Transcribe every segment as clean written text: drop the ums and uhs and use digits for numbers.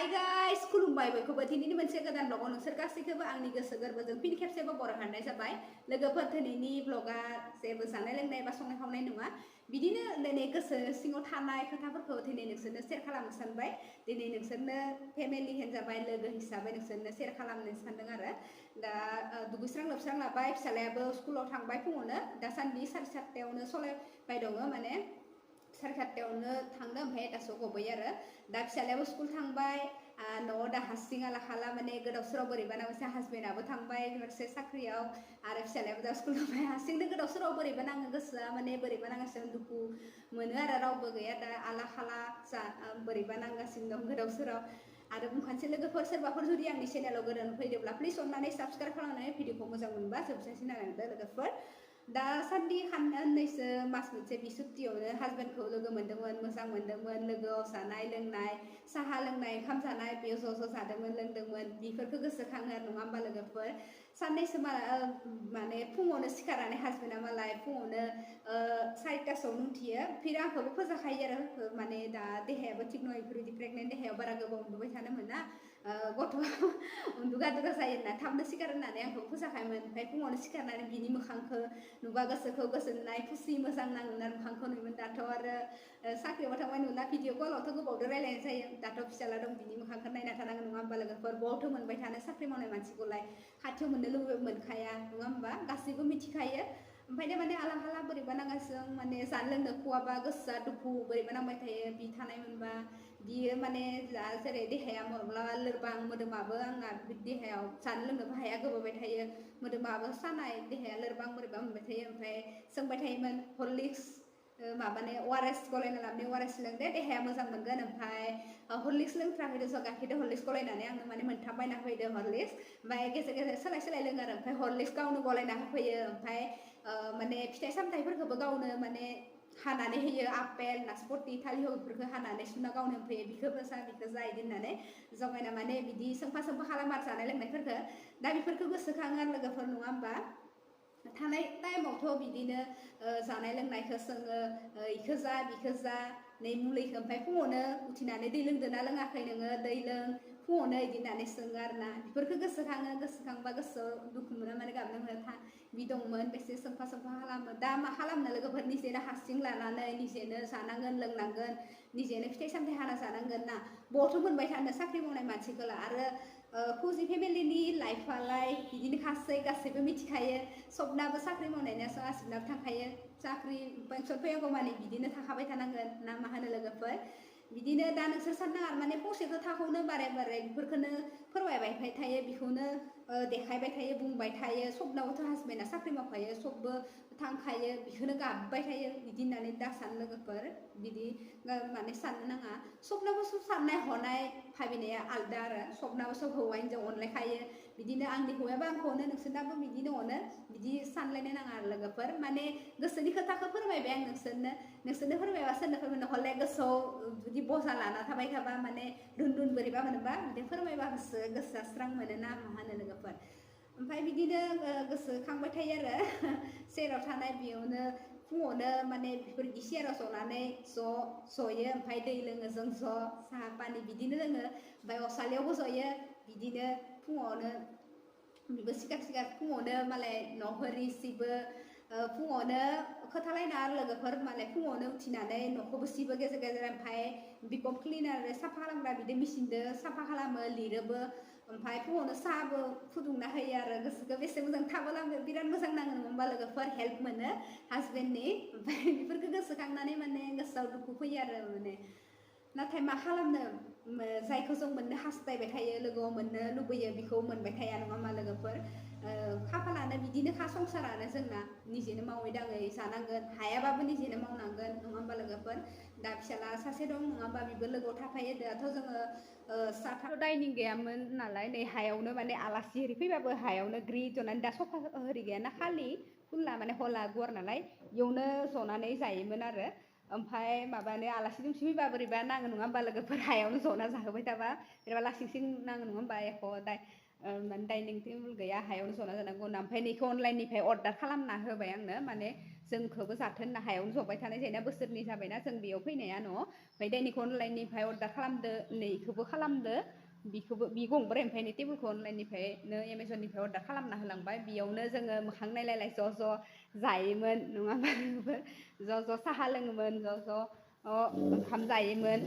hi guys खुलुमबाय बयखौबो दिनैनि मोनसे गोदान ब्लगाव नोंसोर गासैखौबो आंनि गोसो गोरबोजों फिन खेबसेबो बरायहरनाय जाबाय लोगोफोर दिनैनि ब्लगा जेबो जानाय लोंनाय बा संनाय खावनाय नङा बिदिनो दिनै गोसो सिङाव थानाय खोथाफोरखौ दिनै नोंसोरनो शेयार खालामनो सानबाय दिनै नोंसोरनो फेमिलि हिसाबै लोगो हिसाबै नोंसोरनो शेयार खालामनो सानदों आरो दा दुगैस्रां लोबस्रां लाबाय फिसालायाबो स्कुलाव थांबाय फुङावनो दासान्दि 7:30 सलायबाय दङ माने 7:30 थांनो ओमफ्राय दासो गबाय आरो दा फिसालायाबो स्कुल थांबाय न'आव दा हारसिं आला खाला माने गोदाव सोराव बोरैबा नाङो हासबेन्डआबो थांबाय फारसे साख्रियाव आरो फिसालायाबो दा स्कुल थांबाय हारसिंनो गोदाव सोराव बोरैबा नाङो गोसोआ माने बोरैबा नांगासिनो दुखु मोनो आरो रावबो गैया दा आला खाला जा बोरैबा नांगासिनो दं गोदाव सोराव आरो बुंखानोसै लोगोफोर सोरबाफोर जुदि आंनि चेनेलाव गोदान फैदोंब्ला प्लिज अननानै साबस्क्राइब खालामनानै भिडिअखौ मोजां मोनबा जोबजासिम नायलांदो लोगोफोर दासान्दि साननैसो मास मोनसे बि सुट्टियावनो हासबेन्डखौ लोगो मोन्दोंमोन मोजां मोन्दोंमोन लोगोआव जानाय लोंनाय साहा लोंनाय ओंखाम जानाय बेयाव ज' जादोंमोन लोंदोंमोन बेफोरखौ गोसोखाङो आरो नङा होमबा लोगोफोर साननैसो माने फुङावनो सिखारनानै हासबेन्डआ मालाय फुङावनो 4:30 उथियो फिर आंखौबो फोजाखायो आरो माने दा देहायाबो थिग नङा बेफोरबायदि प्रेगनेन्ट देहायाव बारा गोबाव उन्दुबाय थानो मोना गथ' उन्दुगा दुगा जायो होनना थाबनो सिखार होननानै आंखौ फोजाखायोमोन ओमफ्राय फुङावनो सिखारनानै बिनि मोखांखौ नुबा गोसोखौ गोजोननाय खुसि मोजां नाङो आरो मोखांखौ नुयोमोन दाथ' आरो साख्रियाव थांबाय नुला भिडिअ कलावथ' गोबावदो रायलायनाय जायो दाथ' फिसाला दं बिनि मोखांखौ नायना थानांगौ नङा होमबा लोगोफोर बहावथ' मोनबाय थानो साख्रि मावनाय मानसिखौलाय खाथियाव मोननो लुबैबाबो मोनखाया नङा होमबा गासैबो मिथिखायो ओमफ्राय माने आला खाला बोरैबा नांगासिनो माने जानो लोंनो खुवाबा गोसोआ दुखु बोरैबा नांबाय थायो बि थानाय मोनबा बियो माने जेरै देहाया माब्लाबा लोरबां मोदोमाबो आंना देहायाव जानो लोंनोबो हाया गोबाबाय थायो मोदोमाबो सानाय देहाया लोरबां बोरैबा मोनबाय थायो ओमफ्राय सोंबाय थायोमोन हरलिक्स माबाने ORS गलायना लाबोनाय ORS लोंदे देहाया मोजां मोनगोन ओमफ्राय हरलिक्स लोंथ्राखैदो ज' गाखिरदो हरलिक्स गलायनानै आंनो माने मोनथाम बायना होफैदो हरलिक्स ओमफ्राय गेजेर गेजेर सोलाय लोङो आरो ओमफ्राय हरलिक्स गावनो गलायना होफैयो ओमफ्राय माने फिथाइ सामथाइफोरखौबो गावनो माने हानानै होयो आपेल नासपति थालिर बेफोरखौ हानानै सुना गावनो होफैयो बिखौबो जा बिखौ जा बिदि होननानै जगायना माने बिदि सोंफा खालामो आरो जानाय लोंनायफोरखौ दा बेफोरखौ गोसोखाङो आरो लोगोफोर नङा होमबा थानाय टाइमावथ' बिदिनो जानाय लोंनायखौ सोङो इखौ जा बिखौ जा नै मुलिखौ ओमफ्राय फुङावनो उथिनानै दै लोंदोना लोङाखै नोङो दै लों फुङावनो बिदि होननानै सोङो आरोना बेफोरखौ गोसोखाङो गोसोखांबा गोसोआव दुखु मोनो माने गाबनो मोनो बि दंमोन बेसे सोंफा खालामो दा मा खालामनो लोगोफोर निजेनो हारसिं लानानै निजेनो जानांगोन लोंनांगोन निजेनो फिथाइ सामथाइ हाना जानांगोन ना बहाथ' मोनबाय थानो साख्रि मावनाय मानसिखौला आरो फुजि फेमिलिनि लाइफआलाय बिदिनो गासैबो मिथिखायो सबनाबो साख्रि मावनायनियासो गासिबनाबो थांखायो साख्रि पेन्सन फैयागौ माने बिदिनो थाखाबाय थानांगोन ना मा होनो लोगोफोर बिदिनो दा नोंसोर साननाङा माने फंसे खोथाखौनो बारे बेफोरखौनो फोरमायबाय थायो बेखौनो देखायबाय थायो बुंबाय थायो सबनावबोथ' हासबेन्डआ साख्रि मावखायो सबबो थांखायो बेखौनो गाबबाय थायो बिदि होननानै दा सान लोगोफोर बिदि माने साननो नाङा सबनाबो सब साननाय हनाय भाबिनाया आलदा आरो सबनाबो सब हौवा हिनजाव अनलायखायो बिदिनो आंनि हौवायाबो आंखौ अनो नोंसोरनाबो बिदिनो अनो बिदि सानलायनो नाङा आरो लोगोफोर माने गोसोनि खोथाखौ फोरमायबाय आं नोंसोरनो फोरमायबा सोरनो फोरमायनो हले गोसोआव जुदि बजा लाना थाबाय थाबा माने दुन बोरैबा मोनोबा बिदि फोरमायबा गोसोआ स्रां मोनोना मा होनो लोगोफोर ओमफ्राय बिदिनो गोसोखांबाय थायो आरो सेराव थानाय बेयावनो फुङावनो माने बेफोर सेराव जनानै जयो ओमफ्राय दै लोङो जों ज' साहा पानि बिदिनो लोङो ओमफ्राय असालियावबो जयो बिदिनो फुङावनो बेबो सिगां फुङावनो मालाय न'फोर सिबो फुङावनो खोथालायना आरो लोगोफोर मालाय फुङावनो उथिनानै न'खौबो सिबो गेजेर ओमफ्राय बिखब क्लिनार साफा खालामग्रा बिदि मेचिनजों साफा खालामो लिरोबो ओमफ्राय फुङावनो साहाबो फुदुंना होयो आरो गोसोखौ बेसे मोजां थाबोला बिराद मोजां नाङो नङा होमबा लोगोफोर हेल्प मोनो हासबेन्डनि ओमफ्राय बेफोरखौ गोसोखांनानै माने गोसोआव दुखु फैयो आरो माने नाथाय मा खालामनो जायखौ जों मोननो हास्थायबाय थायो लोगोआव मोननो लुबैयो बेखौ मोनबाय थाया नङा होमबा लोगोफोर खाफालानो बिदिनोखा संसारानो जोंना निजेनो मावै दाङै जानांगोन हायाबाबो निजेनो मावनांगोन नङा होमबा लोगोफोर दा फिसाला सासे दं नङाबा बेबो लोगोआव थाफायो दाथ' जोङो साथा डाइनिं गैयामोन नालाय नै हायावनो माने आलासि ओरि फैबाबो हायावनो ग्रि जनानै दा सफा ओरि गैयाना खालि खुला माने हला गुवार नालाय इयावनो जनानै जायोमोन आरो ओमफ्राय माबानो आलासि दुमसि फैबा बोरैबा नाङो नङा होमबा लोगोफोर हायावनो जना जाहोबाय थाबा बोरैबा लासिंसिं नाङो नङा होमबा एख' डाइनिं टेबोल गैया हायावनो जना जानांगौ ओमफ्राय नैखौ अनलाइननिफ्राय अर्डार खालामना होबाय आंनो माने जोंखौबो जाथों होनना हायावनो जबाय थानाय जायोना बोसोरनै जाबायना जों बेयाव फैनाया न' ओमफ्राय दैनिखौ अनलाइननिफ्राय अर्डार खालामदो नैखौबो खालामदो बिखौबो बि गंब्रै ओमफ्राय नै टेबोलखौ अनलाइननिफ्रायनो एमाजननिफ्राय अर्डार खालामना होलांबाय बेयावनो जोङो मोखां नायलायलाय ज' जायोमोन नङा होमबा ज' साहा लोङोमोन ज' ओंखाम जायोमोन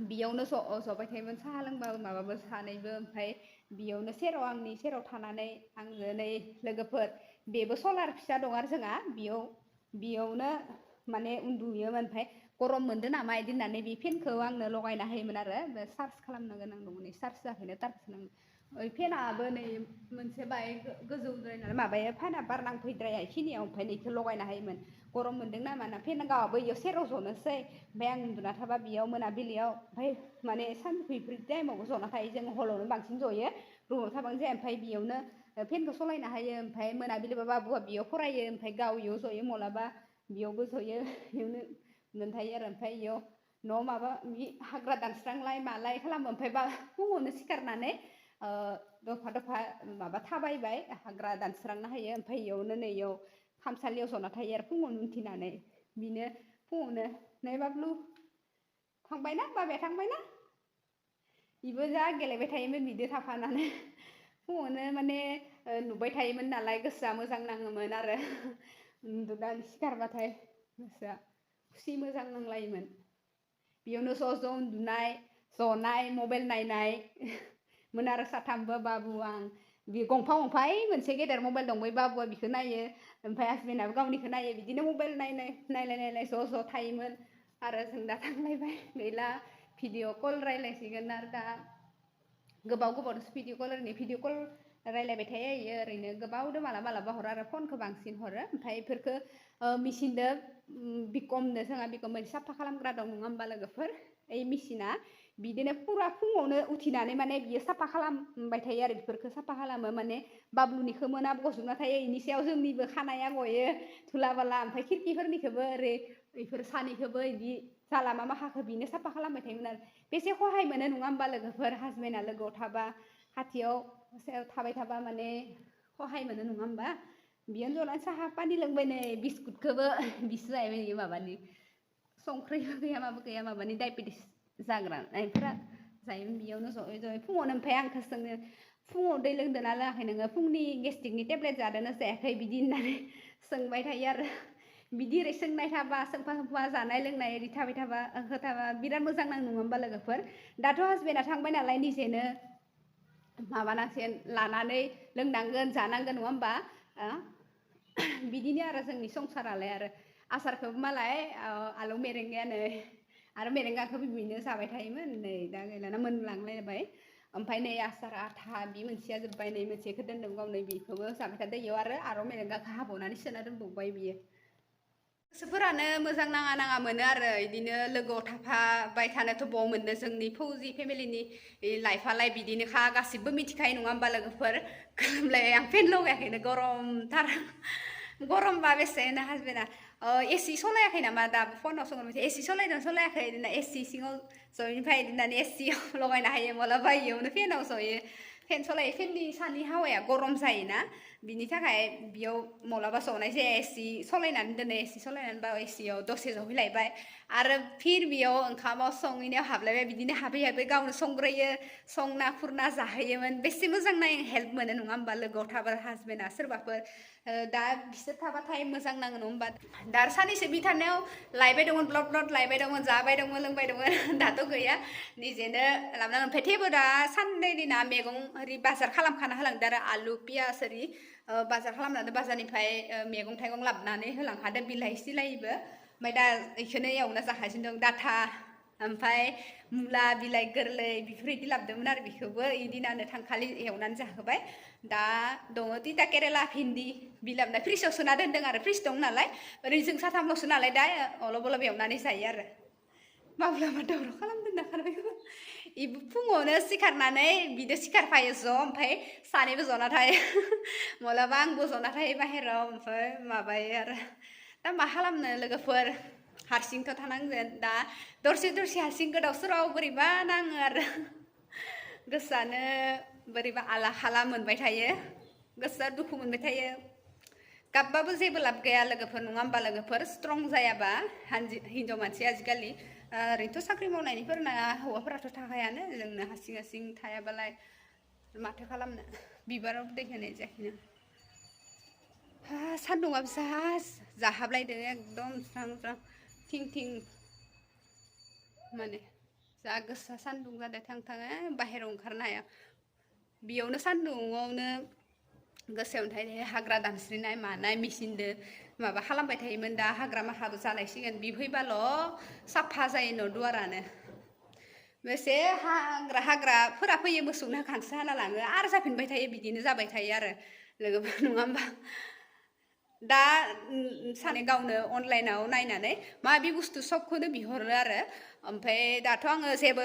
बेयावनो जबाय थायोमोन साहा लोंबाबो माबाबो सानैबो ओमफ्राय बेयावनो सेराव आंनि सेराव थानानै आंजों नै लोगोफोर बेबो सलार फिसा दं आरो जोंहा बेयावनो माने उन्दुयोमोन ओमफ्राय गरम मोनदों नामा बिदि होननानै बे फेनखौ आंनो लगायना होयोमोन आरो चार्ज खालामनो गोनां दंमोन चार्ज जाखैनो टार्च ओइ फेनाबो नै मोनसे बाय गोजौद्राय नालाय माबाया फेना बार नांफैद्राया इखिनियाव ओमफ्राय नैखौ लगायना होयोमोन गरम मोनदों नामा ना फेन गावाबो इयाव सेराव जनोसै ओमफ्राय आं उन्दुना थाबा बेयाव मोनाबिलियाव ओमफ्राय माने सानजौफु टाइमावबो जना थायो जों हरावनो बांसिन जयो रुमाव थाबानो जाया ओमफ्राय बेयावनो फेनखौ सलायना होयो ओमफ्राय मोनाबिलिबा बाबुआ बेयाव फरायो ओमफ्राय गाव इयाव जयो माब्लाबा बेयावबो जयो बेयावनो मोनथायो आरो ओमफ्राय इयाव न' माबा हाग्रा दानस्रांलाय मालाय खालामो ओमफ्राय फुङावनो सिखारनानै दफा माबा थाबायबाय हाग्रा दानस्रांना होयो ओमफ्राय इयावनो नै इयाव खामसालियाव जना थायो आरो फुङावनो उथिनानै बिनो फुङावनो नै बाबलु थांबायना बाबाया थांबायना बेबो जा गेलेबाय थायोमोन बिदो थाफानानै फुङावनो माने नुबाय थायोमोन नालाय गोसोआ मोजां नाङोमोन आरो उन्दुनानै सिखारबाथाय गोसोआ खुसि मोजां नांलायोमोन बेयावनो ज' उन्दुनाय जनाय मबाइल नायनाय मोन आरो साथामबो बाबु आं बे गंफा ओइ मोनसे गेदेर मबाइल दं बै बाबुआ बिखौ नायो ओमफ्राय हासबेन्डआबो गावनिखौ नायो बिदिनो मबाइल नायलाय ज' थायोमोन आरो जों दा थांलायबाय गैला भिडिअ कल रायलायसिगोन आरो दा गोबावसो भिडिअ कल रायलायबाय थायो ओरैनो गोबावदो मालाबा हरो आरो फनखौ बांसिन हरो ओमफ्राय बेफोरखौ मेचिनजों बिकमनो जोंहा बिकम मोनसे साफा खालामग्रा दं नङा होमबा लोगोफोर ओइ मेचिना बिदिनो फुरा फुङावनो उथिनानै माने बियो साफा खालामबाय थायो आरो बेफोरखौ साफा खालामो माने बाबलुनिखौ मोना गजबना थायो बेनि सायाव जोंनिबो खानाया गयो धुला बाला ओमफ्राय खिरखिफोरनिखौबो ओरै बेफोर सानैखौबो बिदि जालामा माखाखौ बिनो साफा खालामबाय थायोमोन आरो बेसे सहाय मोनो नङा होमबा लोगोफोर हासबेन्डआ लोगोआव थाबा खाथियाव थाबाय थाबा माने सहाय मोनो नङा होमबा बेयावनो जनानै साहा पानि लोंबाय नै बिस्कुटखौबो बिसो जाहैबाय नै माबानि संख्रिबो गैया माबो गैया माबानि डायबेटिस जाग्राफोरा जायोमोन बेयावनो जयै फुङावनो ओमफ्राय आंखौ सोङो फुङाव दै लोंदोंना लोङाखै नोङो फुंनि गेस्ट्रिकनि टेब्लेट जादोंना जायाखै बिदि होननानै सोंबाय थायो आरो बिदि ओरै सोंनाय थाबा सोंफा जानाय लोंनाय ओरै थाबाय थाबा होथाबा बिराद मोजां नाङो नङा होमबा लोगोफोर दाथ' हासबेन्डआ थांबाय नालाय निजेनो माबानांसिगोन लानानै लोंनांगोन जानांगोन नङा होमबा बिदिनो आरो जोंनि संसारालाय आरो आसारखौबो मालाय आलौ मेरेंगायानो आरो मेरेंगाखौबो बिनो जाबाय थायोमोन नै दा गैलाना मोनलांलायबाय ओमफ्राय नै आसार आथा बे मोनसेया जोब्बाय नै मोनसेखौ दोनदों गावनो बेखौबो जाबाय थादों इयाव आरो मेरेंगाखौ हाबावनानै सोना दोनबावबाय बियो गोसोफोरानो मोजां नाङा मोनो आरो बिदिनो लोगोआव थाफाबाय थानोथ' बबाव मोननो जोंनि फौजि फेमिलिनि लाइफआलाय बिदिनोखा गासिबो मिथिखायो नङा होमबा लोगोफोर गोलोमलाय आं फेन लगायाखैनो गरमथार गरमबा बेसे होनो हासबेन्डआ एसि सलायाखै नामा दा फनाव सोंहरबाय एसि सलायदों सलायाखै बिदिनो एसि सिङाव जयनिफ्राय बिदिनो एसियाव लगायना होयो मालाबा इयावनो फेनाव जयो फेन सलायो फेननि सानि हावाया गरम जायोना बिनि थाखाय बेयाव माब्लाबा जनाय जाया एसि सलायनानै दोनो एसि सलायनानै बा एसियाव दसे जहैलायबाय आरो फिर बेयाव ओंखामाव संहैनायाव हाबलायबाय बिदिनो हाबै गावनो संग्रोयो संना खुरना जाहोयोमोन बेसे मोजां नायो हेल्प मोनो नङा होमबा लोगोआव थाबा हासबेन्डआ सोरबाफोर दा बिसोर थाबाथाय मोजां नाङो नङा होमबा दा साननैसो बिथारनायाव लायबाय दंमोन ब्लद लायबाय दंमोन जाबाय दंमोन लोंबाय दंमोन दाथ' गैया निजेनो लाबोनांगोन ओमफ्राय थेवबो दा साननै दिना मैगं ओरै बाजार खालामखाना होलांदों आरो आलु पियास ओरै बाजार खालामनानै बाजारनिफ्राय मैगं थाइगं लाबोनानै होलांखादों बिलाइ सिलायबो ओमफ्राय दा बेखौनो एवना जागासिनो दं डाटा ओमफ्राय मुला बिलाइ गोरलै बेफोरबायदि लाबोदोंमोन आरो बेखौबो इदिनानो थांखालि एवनानै जाहोबाय दा दङ तिता केरेला भिन्दि बिलाबना फ्रिजाव सोना दोन्दों आरो फ्रिज दं नालाय ओरै जों साथामल'सो नालाय दा अलप एवनानै जायो आरो माब्लाबा दावराव खालामदों नाखारबायखौ इबो फुङावनो सिखारनानै बिदो सिखारफायो ज' ओमफ्राय सानैबो जना थायो माब्लाबा आंबो जना थायो बाहेराव ओमफ्राय माबायो आरो दा मा खालामनो लोगोफोर हारसिंथ' थानांगोन दा दरसे हारसिं गोदाव सोराव बोरैबा नाङो आरो गोसोआनो बोरैबा आला खाला मोनबाय थायो गोसोआ दुखु मोनबाय थायो गाबबाबो जेबो लाब गैया लोगोफोर नङा होमबा लोगोफोर स्ट्रं जायाबा हिनजाव मानसिया आजिखालि ओरैनोथ' साख्रि मावनायनिफोरना हौवाफोराथ' थाखायानो जोंनो हारसिं हारसिं थायाबालाय माथो खालामनो बिबाराव दै होनाय जायाखैनो सान्दुंआबो जाहाबलायदों एकदम स्रां स्रां थिं थिं माने जा गोसा सान्दुं जादों थां थाङो बाहेरायाव ओंखारनो हाया बेयावनो सान्दुंआवनो गोसोआवनो थायो हाग्रा दानस्रिनाय मानाय मेचिनदो माबा खालामबाय थायोमोन दा हाग्रा माखाबो जालायसिगोन बिफैबाल' साफा जायो न' दुवारानो बेसे हाग्राफोरा फैयो मोसौनो गांसो हाना लाङो आरो जाफिनबाय थायो बिदिनो जाबाय थायो आरो लोगोफोर नङा होमबा दा सानै गावनो अनलाइनाव नायनानै माबे बुस्थु सबखौनो बिहरो आरो ओमफ्राय दाथ' आङो जेबो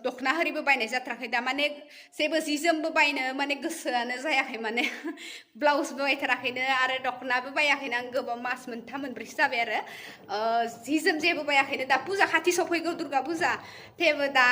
दखना हारिबो बायनाय जाथाराखै दा माने जेबो जि जोमबो बायनो माने गोसोआनो जायाखै माने ब्लाउसबो बायथाराखैनो आरो दखनाबो बायाखैनो आं गोबाव मास मोनथाम मोनब्रैसो जाबाय आरो जि जोम जेबो बायाखैनो दा फुजा खाथि सफैगौ दुर्गा फुजा थेवबो दा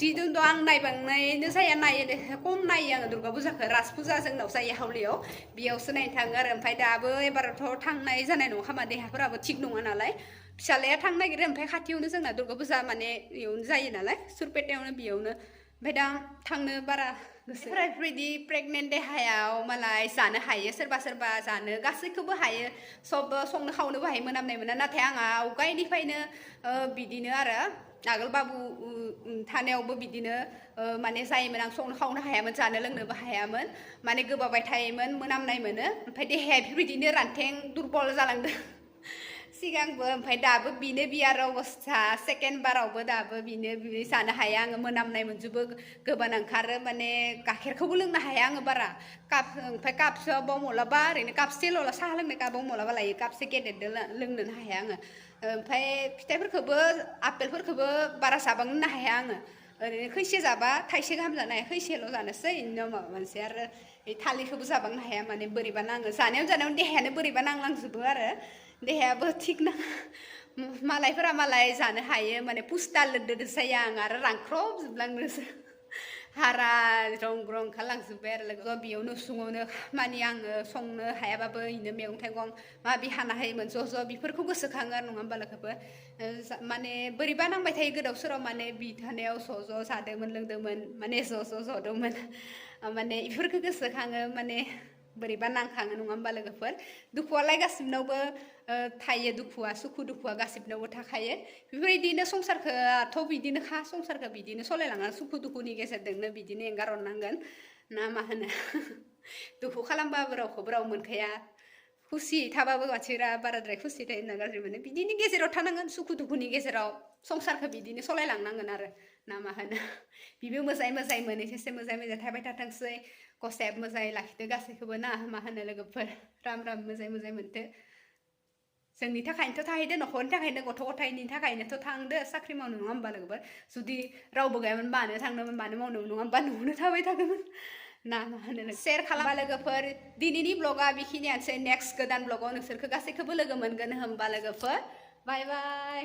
जि जोम दं आं नायबांनायनो जाया नायो खम नायो आङो दुर्गा फुजाखौ राज फुजा जोंनाव जायो हावलियाव बेयावसो नायनो थाङो आरो ओमफ्राय दाबो एबारथ' थांनाय जानाय नङा खोमा देहाफोराबो थिग नङा नालाय फिसालाया थांनो नागिरो ओमफ्राय खाथियावनो जोंना दुर्गा फुजा माने इयावनो जायो नालाय सुरपेटायावनो बेयावनो ओमफ्राय दा थांनो बारा गोसोफोरा बेफोरबायदि प्रेगनेन्ट देहायाव मालाय जानो हायो सोरबा सोरबा जानो गासैखौबो हायो सब संनो खावनोबो हायो मोनामनाय मोना नाथाय आंहा आवगायनिफ्रायनो बिदिनो आरो आगोल बाबु थानायावबो बिदिनो माने जायोमोन आं संनो खावनो हायामोन जानो लोंनोबो हायामोन माने गोबाबाय थायोमोन मोनामनाय मोनो ओमफ्राय देहाया बेफोरबायदिनो रानथें दुरबल जालांदों सिगांबो ओमफ्राय दाबो बेनो बियार अबस्था सेकेन्ड बारावबो दाबो बेनो जानो हाया आङो मोनामनाय मोनजोबो गोबान ओंखारो माने गाइखेरखौबो लोंनो हाया आङो बारा ओमफ्राय कापसेआव माब्लाबा ओरैनो कापसेल' साहा लोंनाय कापाव माब्लाबा लायो कापसे गेदेरजों लोंनोनो हाया आङो ओमफ्राय फिथाइफोरखौबो आपेलफोरखौबो बारा जाबांनो हाया आङो ओरैनो खैसे जाबा थाइसे गाहाम जानो हाया खैसेल' जानोसै इनि माबा मोनसे आरो थालिरखौबो जाबांनो हाया माने बोरैबा नाङो जानायावनो देहायानो बोरैबा नांलांजोबो आरो देहायाबो थिग नाङा मालायफोरा मालाय जानो हायो माने पुस्टा लोददो जायो आं आरो रानख्रबजोबलांनोसो हारा रं रं ओंखारलांजोब्बाय आरो लोगो बेयावनो उसुङावनो खामानि आङो संनो हायाबाबो इनो मैगं थाइगं माबि हाना होयोमोन ज' बेफोरखौ गोसोखाङो आरो नङा होमबा लोगोफोर माने बोरैबा नांबाय थायो गोदाव सोराव माने बि थानायाव ज' जादोंमोन लोंदोंमोन माने ज' जदोंमोन माने इफोरखौ गोसोखाङो माने बोरैबा नांखाङो नङा होमबा लोगोफोर दुखुआलाय गासिबनावबो थायो दुखुआ सुखु दुखुआ गासिबनावबो थाखायो बेफोरबायदिनो संसारखौथ' बिदिनोखा संसारखौ बिदिनो सलायलाङा सुखु दुखुनि गेजेरजोंनो बिदिनो एंगारहरनांगोन ना मा होनो दुखु खालामबाबो रावखौबो राव मोनखाया खुसि थाबाबो मानसिफोरा बाराद्राय खुसि थायो होनना गाज्रि मोनो बिदिनि गेजेराव थानांगोन सुखु दुखुनि गेजेराव संसारखौ बिदिनो सलायलांनांगोन आरो ना मा होनो बिबो मोजाङै मोजाङै मोनहैथोंसै मोजाङै मोजाङै थाबाय थाथोंसै गसाइयाबो मोजाङै लाखिदो गासैखौबो ना मा होनो लोगोफोर राम मोजाङै मोजाङै मोनथो जोंनि थाखायनोथ' थाहैदो न'खरनि थाखायनो गथ' गथायनि थाखायनोथ' थांदो साख्रि मावनो नङा होमबा लोगोफोर जुदि रावबो गैयामोन मानो थांनोमोन मानो मावनोमोन नङा होमबा न'आवनो थाबाय थागौमोन ना मा होनो शेयार खालामबा लोगोफोर दिनैनि ब्लगा बेखिनियानोसै नेक्स्ट गोदान ब्लगाव नोंसोरखौ गासैखौबो लोगो मोनगोन होमबा लोगोफोर बाय बाय